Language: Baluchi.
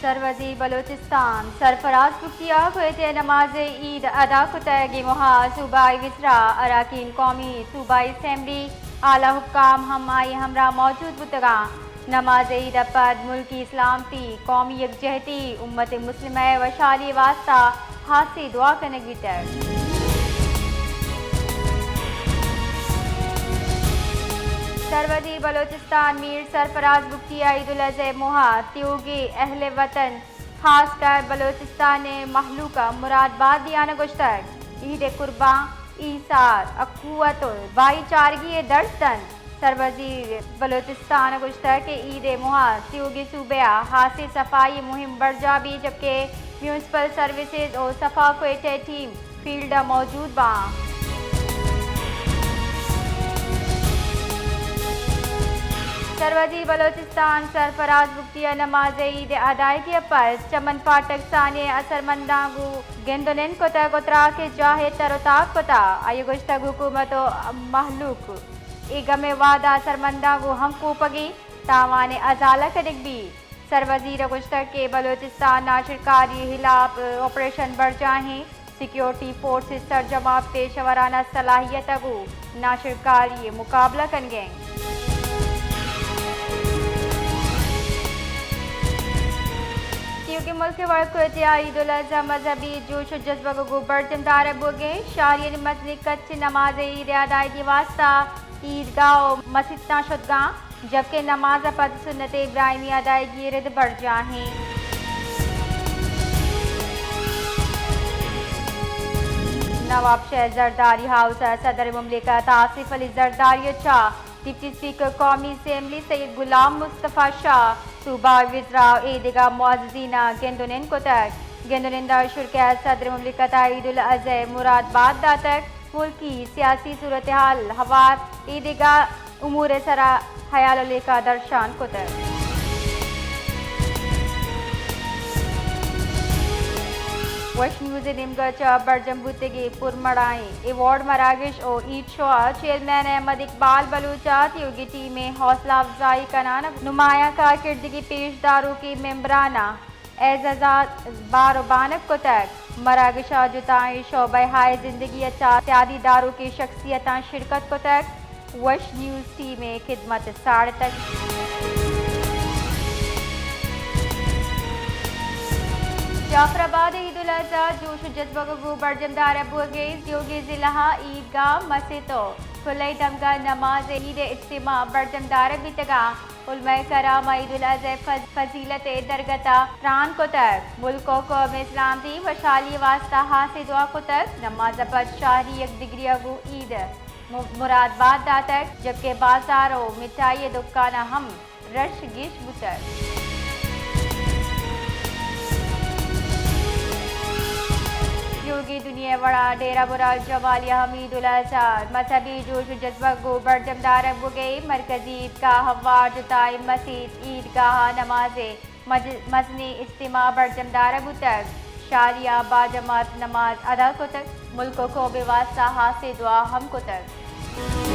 سروزیر بلوچستان سرفراز بگٹی ءَ کوئٹہ ءَ نماز عید ادا کتگ۔ اے موہ ءَ صوبائی وزراء، اراکین قومی صوبائی اسمبلی، اعلی حکام ہم آئی ہمراہ موجود بوتگ اَنت۔ نماز عید ءَ پد ملکی سلامتی، قومی یکجہتی، امت مسلمہ ءِ وشحالی ءِ واستہ ہاسیں دعا کنگ بیتگ۔ سروزیر بلوچستان میر سرفراز بگٹی ءَ عید الاضحی ءِ موہ ءَ تیوگیں اہل وطن، خاص کر بلوچستان ءِ مہلوک ءَ مراد بات دیان ءَ گوشتگ۔ عید قربان، ایثار، اخوت ءُ بھائی چارگی ءِ درس دنت۔ سروزیر بلوچستان ءَ گوشتگ کہ عید ءِ موہ ءَ تیوگیں صوبہ ءَ ہاسیں صفائی مہم برجاہ بیت، جبکہ میونسپل سروسز ءُ صفا کوئٹہ ٹیم فیلڈ ءَ موجود باں۔ سروزیر بلوچستان سرفراز بگٹی ءَ نماز عید ءِ ادائیگی ءَ پد چمن پاٹک ثانی ءِ اثرمنداں گوں گند ءُ نند کتگ ءُ تراک ءِ جاہ ءَ تر ءُ تاب کتگ۔ آئی ءَ گوشتگ، حکومت ءُ مہلوک اے گم ءِ وہد ءَ اثرمنداں گوں ہمکوپگی تاوان ءِ ازالہ کنگ بیت۔ سروزیر ءَ گوشتگ کہ بلوچستان ناشرکاری ءِ ہلاپ آپریشن برجاہ اِنت، سیکیورٹی فورسز سرجم ءُ پیشہ ورانہ صلاحیت ءَ گوں ناشرکاری ءِ مقابلہ کنگ ءَ اِنت۔ تیوگیں ملک ءِ وڑ کوئٹہ ءَ عید الاضحی مذہبی جوش ءُ جذبگ ءَ گوں برجم دارگ بوگ ءَ اِنت۔ شہریانی مزنیں کچ ءَ نماز عید ءِ ادائیگی ءِ واستہ عیدگاہ ءُ مسیتاں شتگ اَنت، جبکہ نماز ءَ پد سنت ابراہیمی ادائیگی ءِ رد برجاہ اِنت۔ نوابشاہ زرداری ہاؤس ءَ صدر مملکت آصف علی زرداری ءَ چہ ڈپٹی اسپیکر قومی اسمبلی سید غلام مصطفی شاہ، صوبائی وزراء ءُ اے دگہ معززیناں گند ءُ نند کتگ۔ گند ءُ نند ءَ شرکت ءَ صدر مملکت ءَ عید الاضحی ءِ مراد بات داتگ۔ ملکی سیاسی صورتحال ہوار اے دگہ امور ءِ سرا ہیال ءُ لیکہ درشان کتگ۔ وش نیوز ءِ نیمگ ءَ چہ برجم بوتگیں پرمڑاہیں ایوارڈ مراگش ءُ عید شو ءَ چیئرمین احمد اقبال بلوچ ءَ تیوگیں ٹیم ءِ حوصلہ افزائی کنان ءَ نمایاں کارکردگی پیش داروکیں ممبراناں اعزازات بار ءُ بانگ کتگ۔ مراگش ءَ جتائیں شعبہ ہائے زندگی ءَ چہ سیادی داروکیں شخصیتاں شرکت کتگ۔ وش نیوز ٹیم ءِ خدمت ءَ ساڑتگ۔ جعفر آباد ءَ عید الاضحی جوش ءُ جذبگ ءَ گوں برجم دارگ بوگ ءَ اِنت۔ تیوگیں ضلع ءَ عیدگاہ، مسیت ءُ کلئی دمگ ءَ نماز عید ءِ اجتماع برجم دارگ بیتگ اَنت۔ علماء کرام ءَ عید الاضحی ءِ فض-، فضیلت ءِ درگت ءَ تران کتگ۔ ملک ءُ قوم ءِ سلامتی وشحالی ءِ واستہ ہاسیں دعا کتگ۔ نماز ءَ پد شہری یک دگری ءَ گوں عید ءِ م-، مراد بات داتگ، جبکہ بازار ءُ مٹھائی ءِ دکاناں ہم رش گیش بوتگ۔ تیوگیں دنیا ءِ وڑا ڈیرہ مراد جمالی ءَ ہم عید الاضحی مذہبی جوش ءُ جذبگ ءَ گوں برجم دارگ بوگ ءَ اِنت۔ مرکزی عیدگاہ ءَ ہوار جتائیں مسیت، عیدگاہ ءَ نماز ءِ مج-، مزنیں اجتماع برجم دارگ بوتگ۔ شہری ءَ باجماعت نماز ادا کتگ۔ ملک ءُ قوم ءِ واستہ ہاسیں دعا ہم کتگ۔